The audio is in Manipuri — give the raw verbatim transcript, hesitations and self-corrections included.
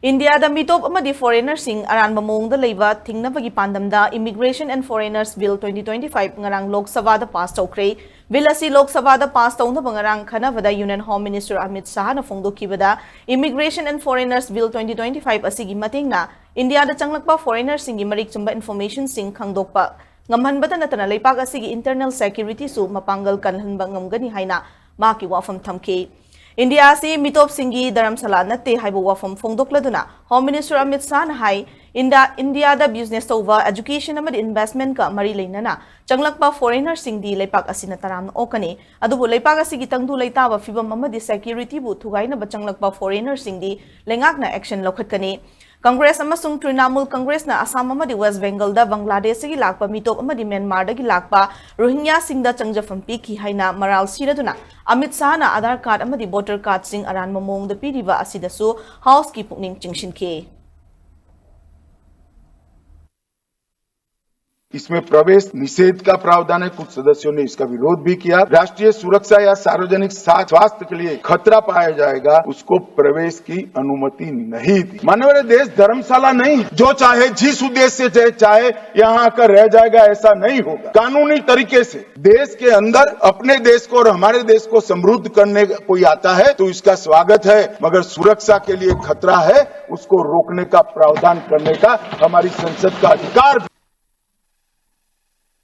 ꯏꯟꯗꯤꯌꯥꯗ ꯃꯤꯇꯣꯞ ꯑꯃꯗꯤ ꯐꯣꯔꯦꯅꯔꯁꯤꯡ ꯑꯔꯥꯟꯕ ꯃꯑꯣꯡꯗ ꯂꯩꯕ ꯊꯤꯡꯅꯕꯒꯤ ꯄꯥꯟꯗꯝꯗ Immigration and Foreigners Bill twenty twenty-five ꯉꯔꯥꯡ ꯂꯣꯛ ꯁꯚꯥꯗ ꯄꯥꯁ ꯇꯧꯈ꯭ꯔꯦ꯫ ꯕꯤꯜ ꯑꯁꯤ ꯂꯣꯛ ꯁꯚꯥꯗ ꯄꯥꯁ ꯇꯧꯅꯕ ꯉꯔꯥꯡ ꯈꯟꯅꯕꯗ Union Home Minister Amit ꯁꯥꯍꯅ ꯐꯣꯡꯗꯣꯛꯈꯤꯕꯗ, Immigration and Foreigners Bill twenty twenty-five ꯑꯁꯤꯒꯤ ꯃꯇꯦꯡꯅ ꯏꯟꯗꯤꯌꯥꯗ ꯆꯪꯂꯛꯄ ꯐꯣꯔꯦꯅꯔꯁꯤꯡꯒꯤ ꯃꯔꯤꯛ ꯆꯨꯝꯕ ꯏꯟꯐꯣꯔꯃꯦꯁꯟꯁꯤꯡ ꯈꯪꯗꯣꯛꯄ ꯉꯝꯍꯟꯕꯇ ꯅꯠꯇꯅ ꯂꯩꯄꯥꯛ ꯑꯁꯤꯒꯤ ꯏꯟꯇꯔꯅꯦꯜ ꯁꯦꯀ꯭ꯌꯨꯔꯤꯇꯤꯁꯨ ꯃꯄꯥꯡꯒꯜ ꯀꯜꯍꯟꯕ ꯉꯝꯒꯅꯤ ꯍꯥꯏꯅ ꯃꯍꯥꯛꯀꯤ ꯋꯥꯐꯝ ꯊꯝꯈꯤ꯫ ꯏꯟꯗꯤꯌꯥ ꯑꯁꯤ ꯃꯤꯇꯣꯞꯁꯤꯡꯒꯤ ꯙꯔꯝꯁꯥꯂꯥ ꯅꯠꯇꯦ ꯍꯥꯏꯕ ꯋꯥꯐꯝ ꯐꯣꯡꯗꯣꯛꯂꯗꯨꯅ Home Minister ꯑꯃꯤꯠ ꯁꯥꯍꯅ ꯍꯥꯏ, ꯏꯟꯗꯤꯌꯥ, ꯏꯟꯗꯤꯌꯥꯗ ꯕꯤꯖꯤꯅꯦꯁ ꯇꯧꯕ, ꯑꯦꯖꯨꯀꯦꯁꯟ ꯑꯃꯗꯤ ꯏꯟꯚꯦꯁ꯭ꯠꯃꯦꯟꯠꯀ ꯃꯔꯤ ꯂꯩꯅꯅ ꯆꯪꯂꯛꯄ ꯐꯣꯔꯦꯅꯔꯁꯤꯡꯗꯤ ꯂꯩꯄꯥꯛ ꯑꯁꯤꯅ ꯇꯔꯥꯝꯅ ꯑꯣꯛꯀꯅꯤ꯫ ꯑꯗꯨꯕꯨ ꯂꯩꯄꯥꯛ ꯑꯁꯤꯒꯤ ꯇꯪꯗꯨ ꯂꯩꯇꯥꯕ ꯐꯤꯕꯝ ꯑꯃꯗꯤ ꯁꯦꯀ꯭ꯌꯨꯔꯤꯇꯤꯕꯨ ꯊꯨꯒꯥꯏꯅꯕ ꯆꯪꯂꯛꯄ ꯐꯣꯔꯦꯅꯔꯁꯤꯡꯗꯤ ꯂꯩꯉꯥꯛꯅ ꯑꯦꯛꯁꯟ ꯂꯧꯈꯠꯀꯅꯤ꯫ ꯀꯪꯒ꯭ꯔꯦꯁ ꯑꯃꯁꯨꯡ ꯇ꯭ꯔꯤꯅꯥꯃꯨꯜ ꯀꯪꯒ꯭ꯔꯦꯁꯅ ꯑꯁꯥꯝ ꯑꯃꯗꯤ ꯋꯦꯁ꯭ꯠ ꯕꯦꯡꯒꯜꯗ ꯕꯪꯒ꯭ꯂꯥꯗꯦꯁꯇꯒꯤ ꯂꯥꯛꯄ ꯃꯤꯇꯣꯞ ꯑꯃꯗꯤ ꯃ꯭ꯌꯥꯟꯃꯥꯔꯗꯒꯤ ꯂꯥꯛꯄ ꯔꯣꯍꯤꯡꯌꯥꯁꯤꯡꯗ ꯆꯪꯖꯐꯝ ꯄꯤꯈꯤ ꯍꯥꯏꯅ ꯃꯔꯥꯜ ꯁꯤꯔꯗꯨꯅ ꯑꯃꯤꯠ ꯁꯥꯍꯅ ꯑꯥꯙꯥꯔ ꯀꯥꯔꯗ ꯑꯃꯗꯤ ꯚꯣꯇꯔ ꯀꯥꯔꯗꯁꯤꯡ ꯑꯔꯥꯟꯕ ꯃꯑꯣꯡꯗ ꯄꯤꯔꯤꯕ ꯑꯁꯤꯗꯁꯨ ꯍꯥꯎꯁꯀꯤ ꯄꯨꯛꯅꯤꯡ ꯆꯤꯡꯁꯤꯟꯈꯤ꯫ इसमें प्रवेश निषेध का प्रावधान है। कुछ सदस्यों ने इसका विरोध भी किया। राष्ट्रीय सुरक्षा या सार्वजनिक सा-, स्वास्थ्य के लिए खतरा पाया जाएगा, उसको प्रवेश की अनुमति नहीं दी। माननीय देश धर्मशाला नहीं है। जो चाहे जिस उद्देश्य से चाहे यहाँ आकर रह जाएगा, ऐसा नहीं होगा। कानूनी तरीके से देश के अंदर अपने देश को और हमारे देश को समृद्ध करने का कोई आता है तो इसका स्वागत है, मगर सुरक्षा के लिए खतरा है, उसको रोकने का प्रावधान करने का हमारी संसद का अधिकार भी